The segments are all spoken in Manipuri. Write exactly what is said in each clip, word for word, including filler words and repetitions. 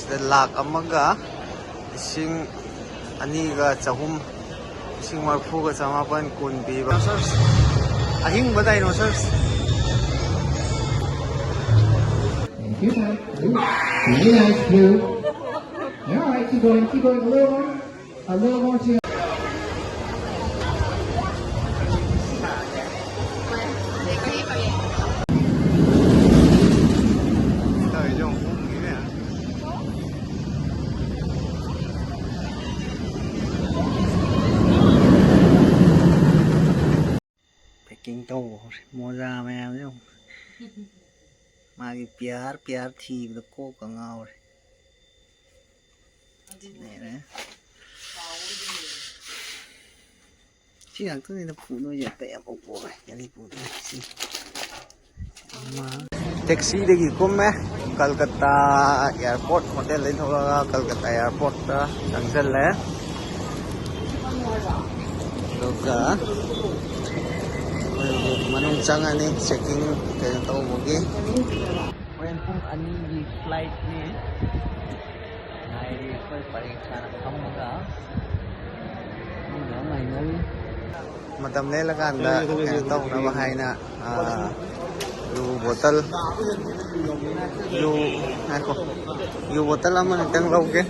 ꯂꯥꯛ ꯑꯃꯒ ꯂꯤꯁꯤꯡ ꯑꯅꯤꯒ ꯆꯍꯨꯝ, ꯂꯤꯁꯤꯡ ꯃꯔꯤꯐꯨꯒ ꯆꯃꯥꯄꯟ ꯀꯨꯟ ꯄꯤꯕ ꯑꯍꯤꯡꯕ dinosaurs꯫ Thank you, Mike. Ooh, very nice, Blue. All right, keep going, keep going. A little more. A little more to Packing ꯇꯧꯕ ꯍꯧꯔꯦ꯫ ꯃꯣꯖꯥ ꯃꯌꯥꯝꯁꯦ ꯌꯦꯡꯉꯨ꯫ ꯃꯥꯒꯤ ꯄꯤꯌꯥꯔ ꯄꯤꯌꯥꯔ ꯊꯤꯕꯗ ꯀꯣꯛꯀ ꯉꯥꯎꯔꯦ꯫ ꯂꯩꯔꯦ꯫ ꯁꯤ ꯉꯥꯛꯇꯅꯤꯗ ꯄꯨꯗꯣꯏꯁꯦ, ꯑꯇꯩ ꯑꯃꯐꯥꯎ ꯄꯨꯔꯣꯏ꯫ ꯌꯥꯔꯤ ꯄꯨꯗꯣꯏ ꯁꯤ꯫ ꯑꯃ꯫ ꯇꯦꯛꯁꯤꯗꯒꯤ ꯀꯨꯝꯃꯦ꯫ ꯀꯜꯀꯇꯥ ꯑꯦꯌꯥꯔꯄꯣꯔꯠ, ꯍꯣꯇꯦꯜꯗꯒꯤ ꯊꯣꯛꯂꯛꯑꯒ ꯀꯜꯀꯇꯥ ꯑꯦꯌꯥꯔꯄꯣꯔꯠꯇ ꯆꯪꯁꯤꯜꯂꯦ꯫ ꯑꯗꯨꯒ ꯃꯅꯨꯡ ꯆꯪꯉꯅꯤ, ꯆꯦꯛꯀꯤꯡ ꯀꯩꯅꯣ ꯇꯧꯕꯒꯤ꯫ ꯍꯣꯔꯦꯟ ꯄꯨꯡ ꯑꯅꯤꯒꯤ ꯐ꯭ꯂꯥꯏꯠꯅꯤ꯫ ꯉꯥꯏꯔꯤ ꯑꯩꯈꯣꯏ ꯄꯔꯦꯡ ꯁꯥꯅ ꯐꯝꯃꯒ꯫ ꯃꯤꯅ ꯉꯥꯏꯅꯔꯤ꯫ ꯃꯇꯝ ꯂꯦꯜꯂꯀꯥꯟꯗ ꯀꯩꯅꯣ ꯇꯧꯅꯕ ꯍꯥꯏꯅ, ꯑꯥ, ꯌꯨ ꯕꯣꯇꯜ, ꯌꯨ, ꯉꯥꯏꯈꯣ, ꯌꯨ ꯕꯣꯇꯜ ꯑꯃ ꯈꯛꯇꯪ ꯂꯧꯒꯦ꯫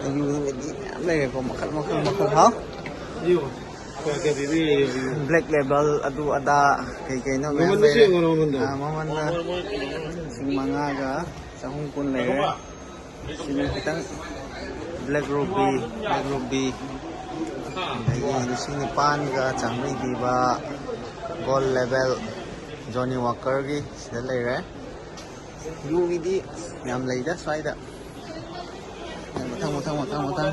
ꯌꯨ ꯃꯌꯥꯝ ꯂꯩꯔꯦꯀꯣ, ꯃꯈꯜ, ꯃꯈꯜ, ꯃꯈꯜ꯫ ꯍꯥꯎ? Black Label, ꯑꯗꯨ ꯑꯗꯥ ꯀꯩ ꯀꯩꯅꯣ ꯃꯌꯥꯝ ꯃꯃꯟꯗꯨꯁꯨ ꯂꯩꯔꯦ꯫ ꯌꯦꯡꯉꯣ, ꯃꯃꯟꯗꯣ꯫ ꯑꯥ, ꯃꯃꯟꯅ ꯂꯤꯁꯤꯡ ꯃꯉꯥꯒ ꯆꯍꯨꯝ ꯀꯨꯟ ꯂꯩꯔꯦ꯫ ꯁꯤꯅ ꯈꯤꯇꯪ Black Ruby, Black Ruby꯫ ꯑꯗꯒꯤ ꯂꯤꯁꯤꯡ ꯅꯤꯄꯥꯟꯒ ꯆꯥꯃꯔꯤ ꯄꯤꯕ Gold Label Johnnie Walkerꯒꯤ ꯁꯤꯗ ꯂꯩꯔꯦ꯫ ꯌꯨꯒꯤꯗꯤ ꯌꯥꯝ ꯂꯩꯗ ꯁ꯭ꯋꯥꯏꯗ꯫ ꯃꯊꯪ, ꯃꯊꯪ, ꯃꯊꯪ, ꯃꯊꯪ꯫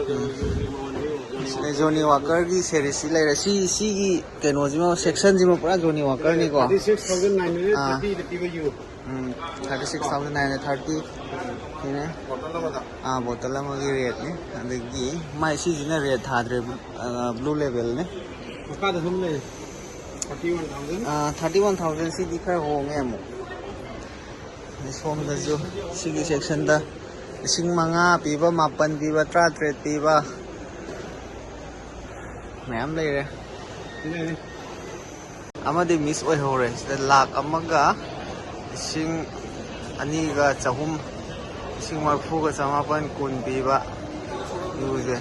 ꯎꯝ꯫ ꯁꯤꯗ Johnnie Walkerꯒꯤ series ꯁꯤ ꯂꯩꯔꯦ꯫ ꯁꯤ, ꯁꯤꯒꯤ ꯀꯩꯅꯣꯁꯤꯃ, section ꯁꯤꯃ ꯄꯨꯔꯥ Johnnie Walkerꯅꯤꯀꯣ꯫ Thirty six thousand nine hundred thirty ꯑꯥ꯫ ꯗ ꯄꯤꯕ ꯌꯨ꯫ ꯎꯝ, thirty six thousand nine hundred thirty ꯁꯤꯅꯦ꯫ ꯕꯣꯇꯜ ꯑꯃꯗ꯫ ꯑꯥ, ꯕꯣꯇꯜ ꯑꯃꯒꯤ rateꯅꯤ꯫ ꯑꯗꯒꯤ ꯃꯥꯏ ꯁꯤꯁꯤꯅ rate ꯊꯥꯗ꯭ꯔꯦ, ꯑꯥ, Blue Labelꯅꯤ꯫ ꯃꯈꯥꯗ ꯁꯨꯝ ꯂꯩ꯫ Thirty one thousand. Thirty one ꯊꯥꯎꯖꯟꯁꯤꯗꯤ ꯈꯔ ꯍꯣꯡꯉꯦ ꯑꯃꯨꯛ꯫ ꯑꯗꯩ ꯁꯣꯝꯗꯁꯨ ꯁꯤꯒꯤ ꯁꯦꯛꯁꯟꯗ ꯂꯤꯁꯤꯡ ꯃꯉꯥ ꯄꯤꯕ, ꯃꯥꯄꯟ ꯄꯤꯕ, ꯇꯔꯥꯇꯔꯦꯠ ꯄꯤꯕ ꯃꯌꯥꯝ ꯂꯩꯔꯦ꯫ ꯑꯃꯗꯤ ꯃꯤꯁ ꯑꯣꯏꯍꯧꯔꯦ꯫ ꯁꯤꯗ ꯂꯥꯛ ꯑꯃꯒ ꯂꯤꯁꯤꯡ ꯑꯅꯤꯒ ꯆꯍꯨꯝ, ꯂꯤꯁꯤꯡ ꯃꯔꯤꯐꯨꯒ ꯆꯃꯥꯄꯟ ꯀꯨꯟ ꯄꯤꯕ ꯌꯨꯁꯦ꯫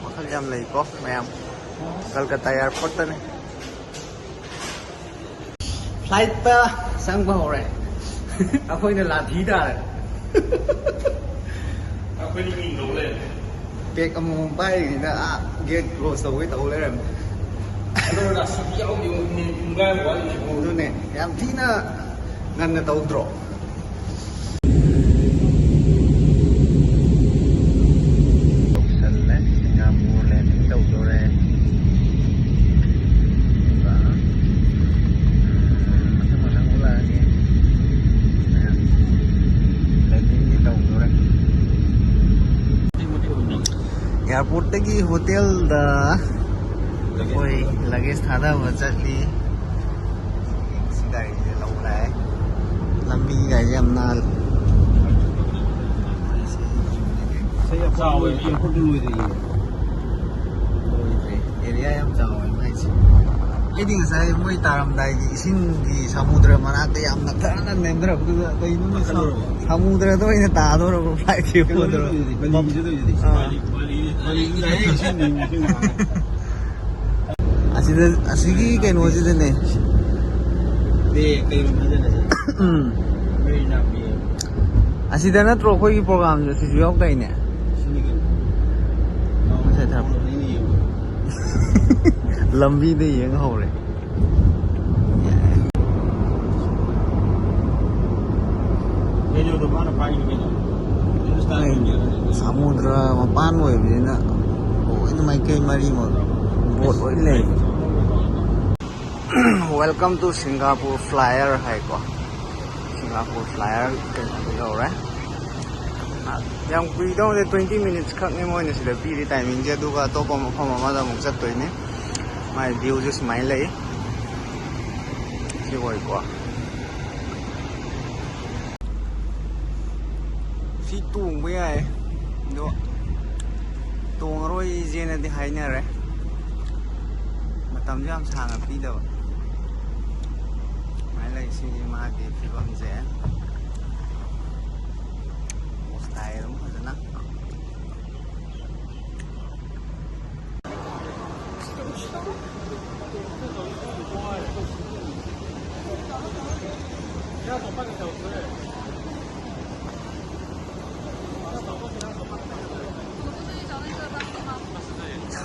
ꯃꯈꯜ ꯌꯥꯝ ꯂꯩꯀꯣ ꯃꯌꯥꯝ꯫ ꯀꯜꯀꯇꯥ ꯑꯦꯌꯥꯔꯄꯣꯔꯠꯇꯅꯦ꯫ ꯐ꯭ꯂꯥꯏꯠꯇ ꯆꯪꯕ ꯍꯧꯔꯦ꯫ ꯑꯩꯈꯣꯏꯅ ꯂꯥꯊꯤ ꯇꯥꯔꯦ꯫ ꯑꯩꯈꯣꯏꯗꯤ ꯃꯤ ꯇꯧ ꯂꯩꯔꯦ꯫ ꯕꯦꯛ ꯑꯃꯃꯝ ꯄꯥꯏꯔꯤꯉꯩꯗ ꯑꯥ ꯒꯦꯠ ꯀ꯭ꯂꯣꯁ ꯇꯧꯒꯦ ꯇꯧ ꯂꯩꯔꯝꯃꯦ꯫ ꯑꯗꯣ ꯔꯥꯁꯤꯗꯤ ꯌꯥꯎꯗꯦ, ꯃꯤ ꯄꯨꯡꯈꯥꯏ ꯑꯃ ꯋꯥꯠꯂꯤ꯫ ꯑꯗꯨꯅꯦ, ꯌꯥꯝ ꯊꯤꯅ ꯉꯟꯅ ꯇꯧꯗ꯭ꯔꯣ? ꯌꯧꯁꯜꯂꯦ, ꯁꯤꯡꯒꯥꯄꯨꯔ ꯂꯦꯟꯗꯤꯡ ꯇꯧꯗꯣꯔꯦ꯫ ꯑꯗꯨꯒ, ꯎꯝ, ꯃꯊꯪ ꯃꯊꯪ ꯎꯠꯂꯛꯑꯒꯦ꯫ ꯂꯦꯟꯗꯤꯡꯗꯤ ꯇꯧꯗꯣꯔꯦ꯫ ꯑꯦꯌꯥꯔꯄꯣꯔꯠꯇꯒꯤ ꯍꯣꯇꯦꯜꯗ ꯑꯩꯈꯣꯏ ꯂꯒꯦꯖ ꯊꯥꯗꯕ ꯆꯠꯂꯤ꯫ ꯁꯤ ꯒꯥꯔꯤꯁꯦ ꯂꯧꯕ ꯂꯥꯛꯑꯦ꯫ ꯂꯝꯕꯤ ꯒꯥꯔꯤꯁꯦ ꯌꯥꯝ ꯅꯥꯜꯂꯦ꯫ ꯆꯥꯎꯋꯦ, ꯑꯦꯌꯥꯔꯄꯣꯔꯠꯇꯤ ꯂꯣꯏꯗ꯭ꯔꯤꯌꯦ꯫ ꯂꯣꯏꯗ꯭ꯔꯤ꯫ ꯑꯦꯔꯤꯌꯥ ꯌꯥꯝ ꯆꯥꯎꯋꯦ ꯃꯥꯏꯁꯦ꯫ ꯑꯩꯗꯤ ꯉꯁꯥꯏ ꯃꯣꯏ ꯇꯥꯔꯝꯗꯥꯏꯒꯤ ꯏꯁꯤꯡꯒꯤ ꯁꯃꯨꯗ꯭ꯔ ꯃꯅꯥꯛꯇ ꯌꯥꯝ ꯅꯛꯊꯅ ꯅꯦꯝꯊꯔꯛꯄꯗꯨꯗ ꯀꯩꯅꯣꯅꯦ, ꯁ-, ꯁꯃꯨꯗ꯭ꯔꯗ ꯑꯣꯏꯅ ꯇꯥꯗꯧꯔꯕ ꯐ꯭ꯂꯥꯏꯠꯁꯦ ꯀꯩꯅꯣꯗꯤ ꯄꯣꯗꯧꯔꯕ꯫ ꯂꯩꯗꯨꯗꯤ, ꯕꯥꯂꯤꯒꯤꯁꯨ ꯂꯩꯗꯨꯗꯤ꯫ ꯑꯥ꯫ ꯕꯥꯂꯤꯒꯤ direct ꯏꯁꯤꯡ ꯅꯦꯝꯃꯤ, ꯏꯁꯤꯡ ꯃꯅꯥꯛꯇ꯫ ꯑꯁꯤꯗ, ꯑꯁꯤꯒꯤ ꯀꯩꯅꯣꯁꯤꯗꯅꯦ꯫ ꯗꯦ, ꯀꯩꯅꯣ ꯐꯖꯅ꯫ ꯎꯝ꯫ ꯃꯩ ꯂꯥꯛꯄꯤ꯫ ꯑꯁꯤꯗ ꯅꯠꯇ꯭ꯔꯣ ꯑꯩꯈꯣꯏꯒꯤ ꯄ꯭ꯔꯣꯒꯥꯝꯁꯦ? ꯑꯁꯤꯁꯨ ꯌꯥꯎꯗꯥꯏꯅꯦ? ꯁꯤꯅꯤ ꯀꯩꯅꯣ꯫ ꯉꯁꯥꯏ ꯊꯥꯔꯛꯄ꯫ ꯑꯩꯅ ꯌꯦꯡꯕ꯫ ꯂꯝꯕꯤꯗ ꯌꯦꯡ ꯍꯧꯔꯦ꯫ ꯔꯦꯗꯤꯑꯣꯗꯣ ꯃꯥꯅ ꯄꯥꯏꯔꯤꯅꯤ ꯀꯩꯅꯣ꯫ ꯍꯤꯟꯗꯨꯁꯇꯥꯟ ꯃꯣꯏ ꯔꯦꯗꯤꯑꯣꯗꯣ꯫ ꯁꯃꯨꯗ꯭ꯔ ꯃꯄꯥꯟ ꯑꯣꯏꯕꯅꯤꯅ ꯂꯣꯏꯅ ꯃꯥꯏꯀꯩ ꯃꯔꯤꯃꯛ ꯕꯣꯠ ꯂꯣꯏ ꯂꯩ꯫ Welcome to Singapore Flyer ꯍꯥꯏꯀꯣ꯫ ꯁꯤꯡꯒꯥꯄꯨꯔ Flyer ꯀꯩꯅꯣꯗ ꯌꯧꯔꯦ꯫ ꯌꯥꯝ ꯀꯨꯏꯗꯧꯗꯦ, twenty minutes ꯈꯛꯅꯤ ꯃꯣꯏꯅ ꯁꯤꯗ ꯄꯤꯔꯤ timingꯁꯦ, ꯑꯗꯨꯒ ꯑꯇꯣꯞꯄ ꯃꯐꯝ ꯑꯃꯗ ꯑꯃꯨꯛ ꯆꯠꯇꯣꯏꯅꯤ꯫ ꯃꯥꯏ ꯚ꯭ꯌꯨꯁꯦ ꯁꯨꯃꯥꯏꯅ ꯂꯩ꯫ ꯁꯤ ꯑꯣꯏꯀꯣ꯫ ꯁꯤ ꯇꯣꯡꯕ ꯌꯥꯏ, ꯑꯗꯣ ꯇꯣꯡꯉꯔꯣꯏꯁꯦꯅꯗꯤ ꯍꯥꯏꯅꯔꯦ꯫ ꯃꯇꯝꯁꯨ ꯌꯥꯝ ꯁꯥꯡꯅ ꯄꯤꯗꯕ꯫ ꯁꯨꯃꯥꯏꯅ ꯂꯩ꯫ ꯁꯤꯒꯤ ꯃꯥꯒꯤ ꯐꯤꯕꯝꯁꯦ꯫ ꯄꯣꯁ ꯇꯥꯏ ꯑꯗꯨꯝ ꯐꯖꯅ꯫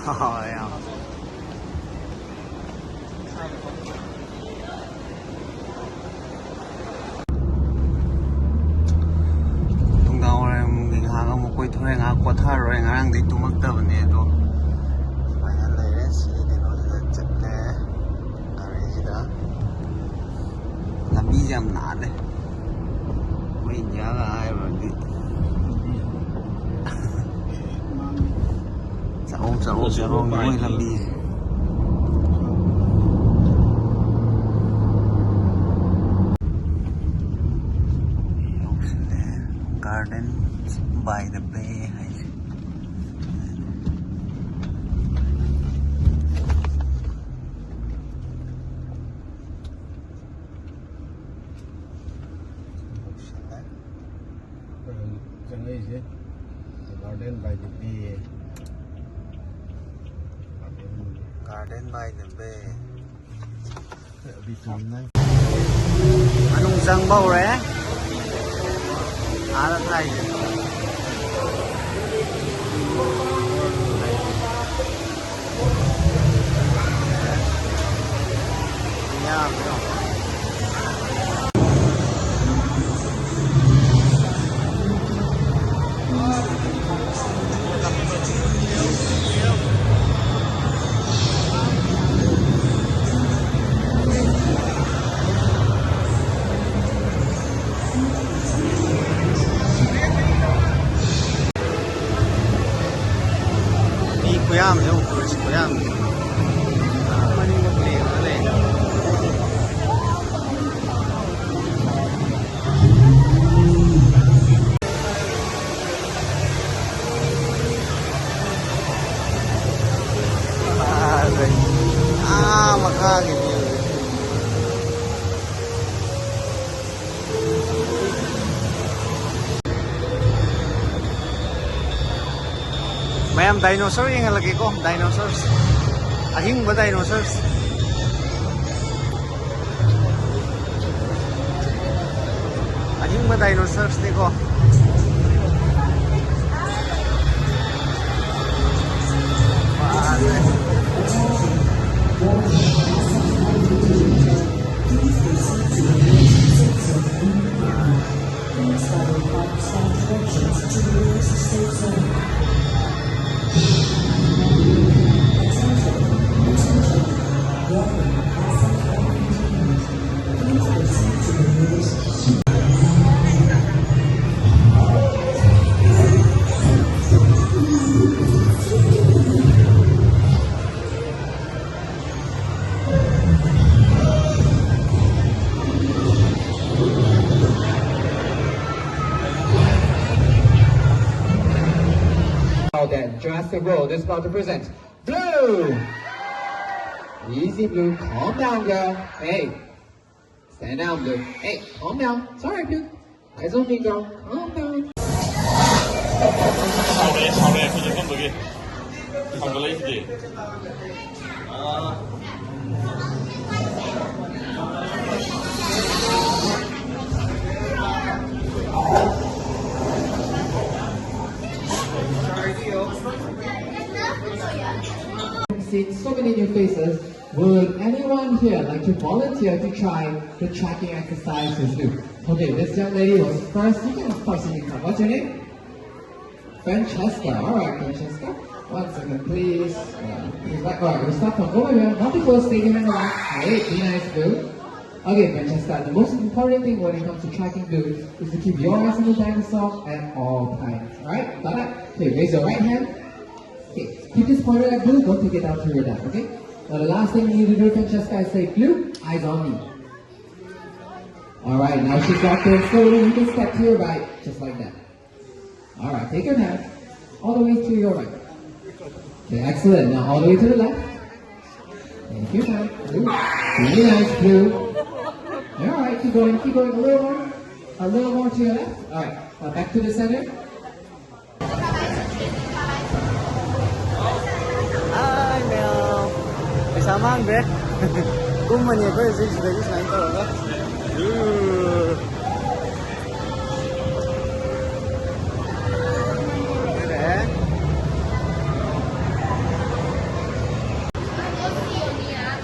ꯍꯣꯏ, ꯌꯥꯝ꯫ ꯅꯨꯡꯗꯥꯡ ꯋꯥꯏꯔꯝꯒꯤ ꯉꯥꯏꯍꯥꯛ ꯑꯃꯨꯛ ꯀꯣꯏꯊꯣꯛꯑꯦ, ꯉꯥꯏꯍꯥꯛ ꯄꯣꯊꯥꯔꯨꯔꯦ꯫ ꯉꯔꯥꯡꯗꯩ ꯇꯨꯝꯃꯛꯇꯕꯅꯦ, ꯑꯗꯣ ꯁꯨꯃꯥꯏꯅ ꯂꯩꯔꯦ꯫ ꯁꯤꯒꯤ ꯀꯩꯅꯣꯁꯤꯗ ꯆꯠꯂꯦ, ꯒꯥꯔꯤꯁꯤꯗ꯫ ꯂꯝꯕꯤꯁꯦ ꯌꯥꯝ ꯅꯥꯜꯂꯦ, ꯑꯩꯈꯣꯏ ꯏꯟꯗꯤꯌꯥꯒ ꯍꯥꯏꯔꯨꯔꯗꯤ꯫ ꯆꯥꯛꯍꯧ ꯆꯥꯛꯍꯧ ꯆꯥꯛꯍꯧ ꯃꯣꯏ ꯂꯝꯕꯤꯁꯦ꯫ ꯌꯧꯁꯤꯜꯂꯦ꯫ Garden by the Bay ꯍꯥꯏꯁꯦ꯫ ꯌꯧꯁꯤꯜꯂꯦ꯫ ꯑꯩꯈꯣꯏ ꯍꯧꯖꯤꯛ ꯆꯪꯉꯛꯏꯁꯦ Garden by the Bay꯫ Garden by the Bay꯫ ꯃꯅꯨꯡ ꯆꯪꯕ ꯍꯧꯔꯦ꯫ ꯑꯥꯗ ꯊꯥꯏꯁꯦ꯫ ꯌꯥꯕ꯭ꯔꯣ? ꯃꯤ ꯈꯨꯌꯥꯝꯁꯦ ꯌꯦꯡꯉꯨ, ꯇꯨꯔꯤꯁ ꯈꯨꯌꯥꯝꯁꯦ꯫ ꯃꯌꯥꯝ, dinosaur ꯌꯦꯡꯍꯜꯂꯒꯦꯀꯣ, dinosaurs꯫ ꯑꯍꯤꯡꯕ dinosaurs꯫ ꯑꯍꯤꯡꯕ dinosaurs ꯅꯤꯀꯣ꯫ Now then, Jurassic World is about to present Blue! Easy, Blue. Calm down, girl. Hey. Stand down, Blue. Hey, calm down. It's alright, Blue. Eyes on me, girl. Calm down. ꯁꯥꯎꯔꯛꯑꯦ, ꯁꯥꯎꯔꯛꯑꯦ, ꯑꯩꯈꯣꯏꯁꯦ ꯀꯝꯕꯒꯤ? ꯁꯥꯎꯒꯠꯂꯛꯏꯁꯤꯗꯤ꯫ Seen so many new faces. Would anyone here like to volunteer to try the tracking exercise with Blue? Okay, this young lady was first. You can, of course, you can come. What's your name? Francesca. All right, Francesca. One second, please. Uh, please, like, all right, we'll start from over here. Not too close. Stay behind the line. Great. Be nice, Blue. Okay, Francesca, the most important thing when it comes to tracking Blue is to keep your eyes on the dinosaur at all times. All right? Got it? Okay, raise your right hand. Okay, keep this pointer at Blue. Don't take it down to your left, okay? Now the last thing you need to do, Francesca, is say, "Blue, eyes on me." All right, now she's locked in slowly. You can step to your right, just like that. All right, take your hand all the way to your right. Okay, excellent. Now all the way to the left. Thank you, man. Blue. Really nice blue. All right, keep going, keep going. A little more, a little more to your left. All right, uh, back to the center. Hi, Mel. Pisa mang, bre. Kumani ko, six days na ito, no? Ooh.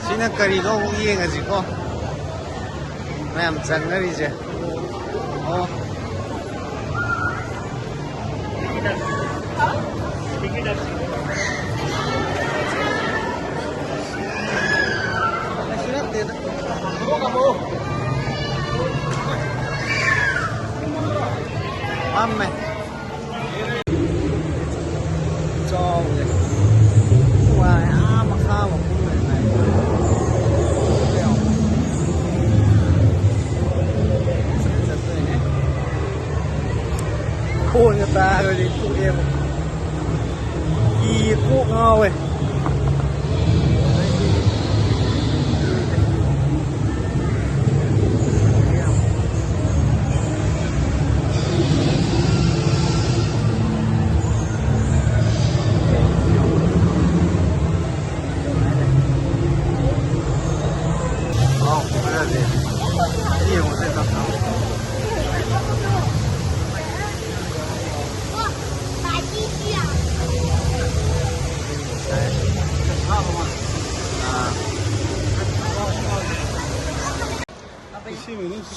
ꯁꯤꯅ ꯀꯔꯤꯅꯣ ꯑꯃꯨꯛ ꯌꯦꯡꯉꯁꯤꯀꯣ꯫ ꯃꯌꯥꯝ ꯆꯪꯅꯔꯤꯁꯦ꯫ ꯑꯣ꯫ ꯀꯩꯁꯨ ꯅꯠꯇꯦꯗ꯫ ꯐꯝꯃꯦ꯫ ꯆꯥꯎꯁꯦ꯫ ꯋꯥ ꯌꯥꯝ ꯃꯈꯥ ꯑꯃ ꯀꯨꯝꯃꯦ꯫ ꯆꯠꯇꯣꯏꯅꯦ꯫ ꯈꯣꯡꯒ ꯇꯥꯔꯗꯤ ꯇꯣꯛꯑꯦꯕ꯫ ꯀꯤ ꯀꯣꯛ ꯉꯥꯎꯋꯦ꯫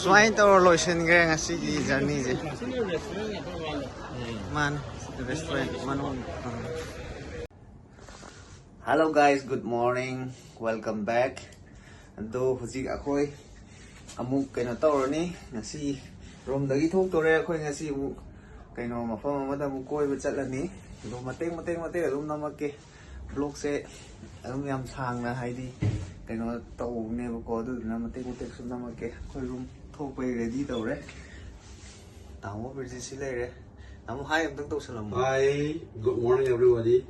ꯁꯨꯃꯥꯏꯅ ꯇꯧꯔ ꯂꯣꯏꯁꯤꯟꯈ꯭ꯔꯦ ꯉꯁꯤꯒꯤ ꯖꯔꯅꯤꯁꯦ꯫ ꯃꯥꯅꯦ, ꯔꯦꯁꯇꯨꯔꯦꯟ ꯃꯅꯨꯡ꯫ Hello guys, good morning, welcome back. ꯑꯗꯣ ꯍꯧꯖꯤꯛ ꯑꯩꯈꯣꯏ ꯑꯃꯨꯛ ꯀꯩꯅꯣ ꯇꯧꯔꯅꯤ꯫ ꯉꯁꯤ ꯔꯨꯝꯗꯒꯤ ꯊꯣꯛꯇꯣꯔꯦ꯫ ꯑꯩꯈꯣꯏ ꯉꯁꯤ ꯑꯃꯨꯛ ꯀꯩꯅꯣ ꯃꯐꯝ ꯑꯃꯗ ꯑꯃꯨꯛ ꯀꯣꯏꯕ ꯆꯠꯂꯅꯤ꯫ ꯑꯗꯣ ꯃꯇꯦꯛ ꯃꯇꯦꯛ ꯃꯇꯦꯛ ꯑꯗꯨꯝ ꯅꯝꯃꯛꯀꯦ꯫ ꯕ꯭ꯂꯣꯛꯁꯦ ꯑꯗꯨꯝ ꯌꯥꯝ ꯁꯥꯡꯅ ꯍꯥꯏꯗꯤ ꯀꯩꯅꯣ ꯇꯧꯕꯅꯦꯕꯀꯣ, ꯑꯗꯨꯗꯨꯅ ꯃꯇꯦꯛ ꯃꯇꯦꯛ ꯁꯨꯝ ꯅꯝꯃꯛꯀꯦ꯫ ꯑꯩꯈꯣꯏ ꯔꯨꯝ ꯊꯣꯛꯄꯩ ꯔꯦꯗꯤ ꯇꯧꯔꯦ꯫ ꯇꯥꯃꯣ ꯕꯤꯔꯖꯤꯠꯁꯤ ꯂꯩꯔꯦ꯫ ꯇꯥꯃꯣ, ꯍꯥꯏ ꯑꯝꯇꯪ ꯇꯧꯁꯜꯂꯝꯃꯣ꯫ Hi, good morning everybody.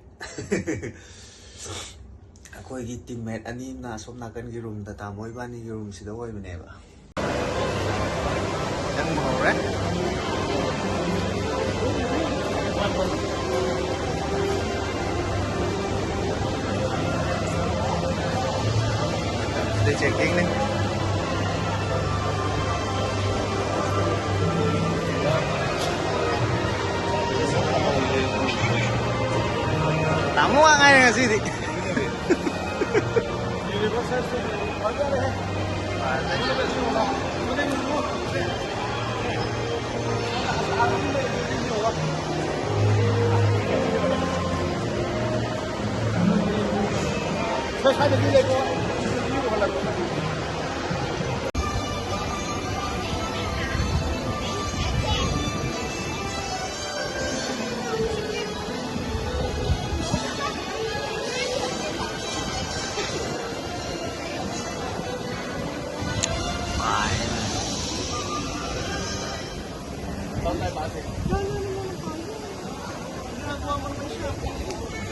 ꯑꯩꯈꯣꯏꯒꯤ ꯇꯤꯝꯃꯦꯠ ꯑꯅꯤꯅ ꯑꯁꯣꯝ ꯅꯥꯀꯟꯒꯤ ꯔꯨꯝꯗ, ꯇꯥꯃꯣ ꯏꯕꯥꯅꯤꯒꯤ ꯔꯨꯝꯁꯤꯗ ꯑꯣꯏꯕꯅꯦꯕ꯫ ꯆꯪꯕ ꯍꯧꯔꯦ꯫ ꯁꯤꯗ ꯆꯦꯛꯀꯤꯡꯅꯦ꯫ ꯇꯥꯃꯣ ꯉꯥꯛ ꯉꯥꯏꯔꯦ ꯉꯁꯤꯗꯤ꯫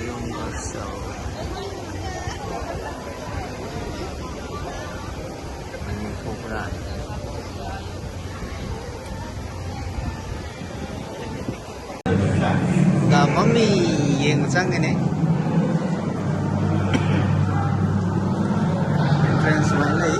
Universal. Manipur. ꯒꯥ ꯃꯃꯤ ꯌꯦꯡꯕ ꯆꯪꯒꯅꯤ꯫ Entrance ꯁꯨꯃꯥꯏꯅ ꯂꯩ꯫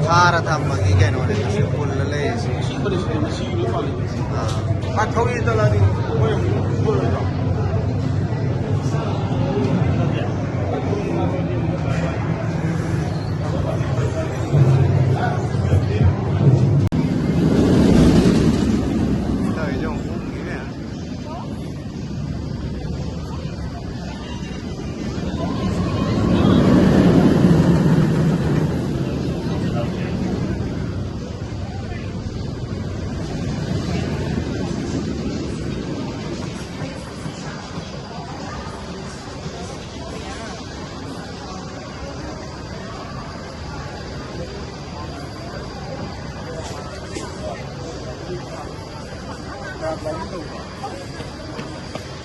ꯊꯥꯔ ꯊꯝꯕꯒꯤ ꯀꯩꯅꯣꯅꯦ ꯁꯤ ꯄꯨꯜꯂ ꯂꯩꯔꯤꯁꯦ꯫ ꯑꯥ꯫ ꯃꯥ ꯊꯧꯔꯤ ꯆꯠꯂꯗꯤ ꯃꯣꯏ ꯑꯃꯨꯛ ꯄꯨꯜꯂꯣꯏꯗ꯭ꯔꯣ?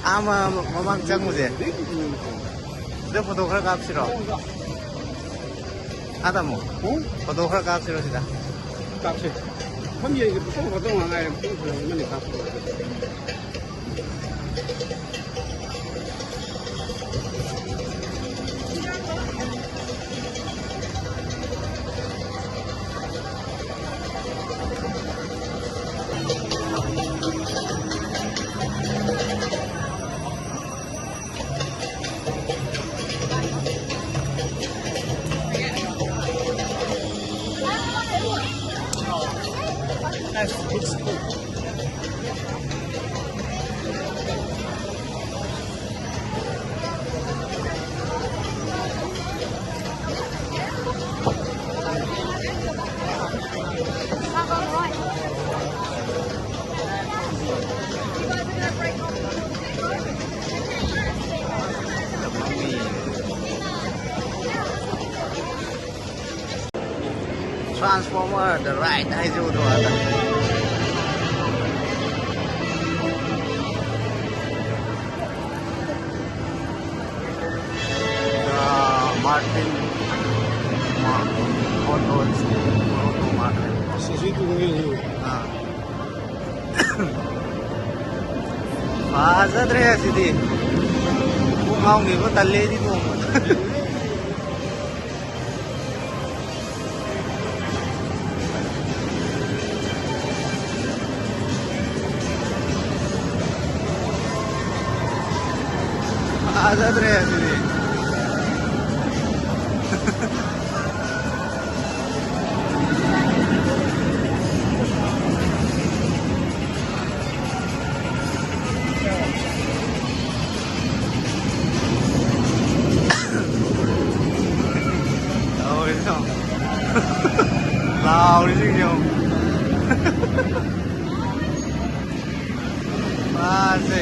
ꯑꯥ, ꯃ-, ꯃꯃꯥꯡ ꯆꯪꯉꯨꯁꯦ꯫ ꯁꯤꯗ ꯐꯣꯇꯣ ꯈꯔ ꯀꯥꯞꯁꯤꯔꯣ? ꯑꯥ, ꯇꯥꯃꯣ꯫ ꯎꯝ? ꯐꯣꯇꯣ ꯈꯔ ꯀꯥꯞꯁꯤꯔꯣ ꯁꯤꯗ? ꯀꯥꯞꯁꯦ꯫ ꯃꯐꯝ ꯌꯦꯡꯁꯦ, ꯐꯣꯇꯣ ꯐꯣꯇꯣ ꯉꯥꯛ ꯉꯥꯏꯔꯦ꯫ ꯃꯐꯝ ꯐꯖꯕ ꯑꯃꯅꯤ ꯀꯥꯞꯄ꯫ Transformer, the ride ꯍꯥꯏꯖꯕꯗꯣ ꯑꯗ꯫ ꯑꯥ, ꯃꯥꯔꯇꯤꯟ, ꯃꯥ-, ꯑꯣꯇꯣ, ꯑꯣꯇꯣ ꯃꯥꯔꯇꯤꯟ꯫ ꯑꯁ, ꯑꯁꯤ ꯇꯣꯡꯉꯦ ꯍꯧꯖꯤꯛ꯫ ꯑꯥ꯫ ꯐꯖꯗ꯭ꯔꯦ ꯑꯁꯤꯗꯤ꯫ ꯀꯣꯛ ꯉꯥꯎꯅꯤꯕ, ꯇꯜꯂꯦ ꯑꯩꯗꯤ ꯇꯣꯡꯕ꯫ ꯐꯖꯗ꯭ꯔꯦ ꯑꯗꯨꯗꯤ꯫ ꯇꯧꯔꯤꯁꯤ ꯌꯦꯡꯉꯣ꯫ ꯂꯥꯎꯔꯤꯁꯤꯡꯁꯦ ꯌꯦꯡꯉꯣ꯫ ꯃꯥꯁꯦ꯫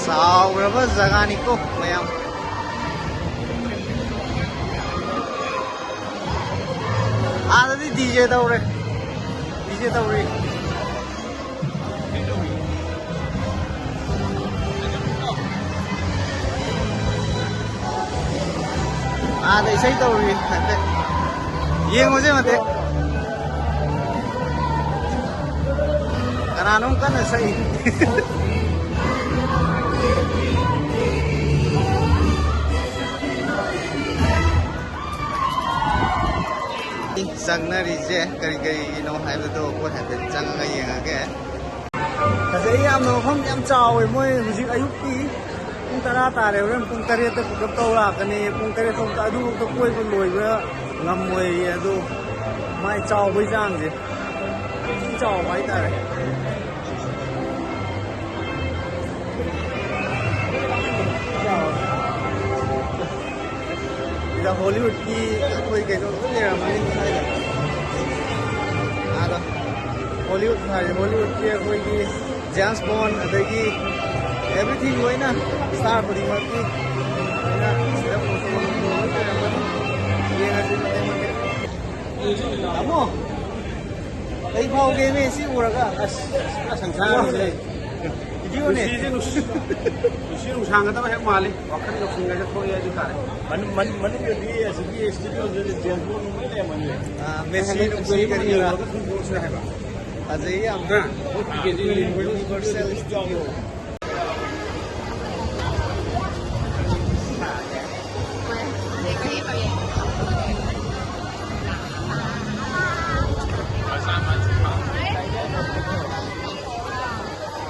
ꯆꯥꯎꯈ꯭ꯔꯕ ꯖꯒꯥꯅꯤꯀꯣ ꯃꯌꯥꯝ꯫ ꯑꯥꯗꯗꯤ ꯗꯤ ꯖꯦ ꯇꯧꯔꯦ꯫ ꯗꯤ ꯖꯦ ꯇꯧꯔꯤ꯫ ꯑꯥꯗ ꯏꯁꯩ ꯇꯧꯔꯤ ꯍꯥꯏꯐꯦꯠ ꯌꯦꯡꯉꯨꯁꯦ ꯃꯇꯦꯛ꯫ ꯀꯅꯥꯅꯣꯝ ꯀꯟꯅ ꯁꯛꯏ꯫ ꯆꯪꯅꯔꯤꯁꯦ ꯀꯔꯤ ꯀꯔꯤꯒꯤꯅꯣ ꯍꯥꯏꯕꯗꯣ ꯑꯩꯈꯣꯏ ꯍꯥꯏꯐꯦꯠ ꯆꯪꯉꯒ ꯌꯦꯡꯉꯒꯦ꯫ ꯐꯖꯩ ꯌꯥꯝꯅ, ꯃꯐꯝ ꯌꯥꯝ ꯆꯥꯎꯋꯦ꯫ ꯃꯣꯏ ꯍꯧꯖꯤꯛ ꯑꯌꯨꯛꯀꯤ ꯄꯨꯡ ꯇꯔꯥ ꯇꯥꯔꯦ, ꯍꯣꯔꯦꯟ ꯄꯨꯡ ꯇꯔꯦꯠꯇ ꯄꯤꯛꯑꯞ ꯇꯧ ꯂꯥꯛꯀꯅꯤ꯫ ꯄꯨꯡ ꯇꯔꯦꯠ ꯐꯥꯎꯗ ꯑꯗꯨꯐꯥꯎꯗ ꯀꯣꯏꯕ ꯂꯣꯏꯕ ꯉꯝꯃꯣꯏꯌꯦ꯫ ꯑꯗꯨ ꯃꯥꯏ ꯆꯥꯎꯕꯒꯤ ꯆꯥꯡꯁꯦ ꯊꯤ ꯆꯥꯎꯕ ꯍꯥꯏꯇꯥꯔꯦ꯫ ꯁꯤꯗ ꯍꯣꯂꯤꯋꯨꯗꯀꯤ ꯑꯩꯈꯣꯏ ꯀꯩꯅꯣ ꯂꯣꯏ ꯂꯩꯔꯝꯃꯅꯤ ꯁ꯭ꯋꯥꯏꯗ꯫ ꯑꯗꯣ ꯍꯣꯂꯤꯋꯨꯗ ꯍꯥꯏꯔꯦ, ꯍꯣꯂꯤꯋꯨꯗꯀꯤ ꯑꯩꯈꯣꯏꯒꯤ ꯖꯦꯝꯁ ꯕꯣꯟ, ꯑꯗꯒꯤ ꯑꯦꯚ꯭ꯔꯤꯊꯤꯡ ꯂꯣꯏꯅ, ꯁ꯭ꯇꯥꯔ ꯈꯨꯗꯤꯡꯃꯛꯀꯤ ꯂꯣꯏꯅ ꯁꯤꯗ ꯄꯣꯁꯇꯔ ꯂꯣꯏ ꯂꯩꯔꯝꯃꯅꯤ꯫ ꯌꯦꯡꯉꯁꯤ ꯃꯇꯦꯛ ꯃꯇꯦꯛ꯫ ꯇꯥꯃꯣ, ꯀꯩ ꯐꯥꯎꯒꯦꯅꯦ ꯁꯤ ꯎꯔꯒ? ꯑꯁ, ꯄꯨꯔꯥ ꯁꯪꯁꯥꯔ ꯑꯃꯗ ꯂꯩ꯫ ꯚꯤꯗꯤꯑꯣꯅꯦ꯫ ꯄꯨꯟꯁꯤꯁꯦ ꯅꯨꯡꯁꯤ-, ꯄꯨꯟꯁꯤ ꯅꯨꯡꯁꯥꯡꯒꯗꯕ ꯍꯦꯛ ꯃꯥꯜꯂꯤ꯫ ꯋꯥꯈꯜ ꯂꯧꯁꯤꯡꯒꯁꯦ ꯊꯣꯛꯑꯦ ꯍꯥꯏꯗꯨ ꯇꯥꯔꯦ꯫ ꯃꯅꯨꯡ-, ꯃꯅꯨꯡ-, ꯃꯅꯨꯡꯗꯗꯤ ꯑꯁꯤꯒꯤ ꯁ꯭ꯇꯨꯗꯤꯑꯣꯁꯤꯗ ꯖꯦꯝꯁ ꯕꯣꯟ ꯂꯣꯏ ꯂꯩꯔꯝꯃꯅꯤ꯫ ꯑꯥ, ꯃꯦꯁꯤ ꯅꯨꯡꯁꯤ ꯀꯔꯤ ꯀꯔꯥ꯫ ꯌꯦꯡꯉꯨꯔꯒ ꯁꯨꯝ ꯇꯣꯛꯁꯤꯔꯥ ꯍꯥꯏꯕ꯫ ꯐꯖꯩ ꯌꯥꯝ꯫ ꯍꯥ? Universal studio.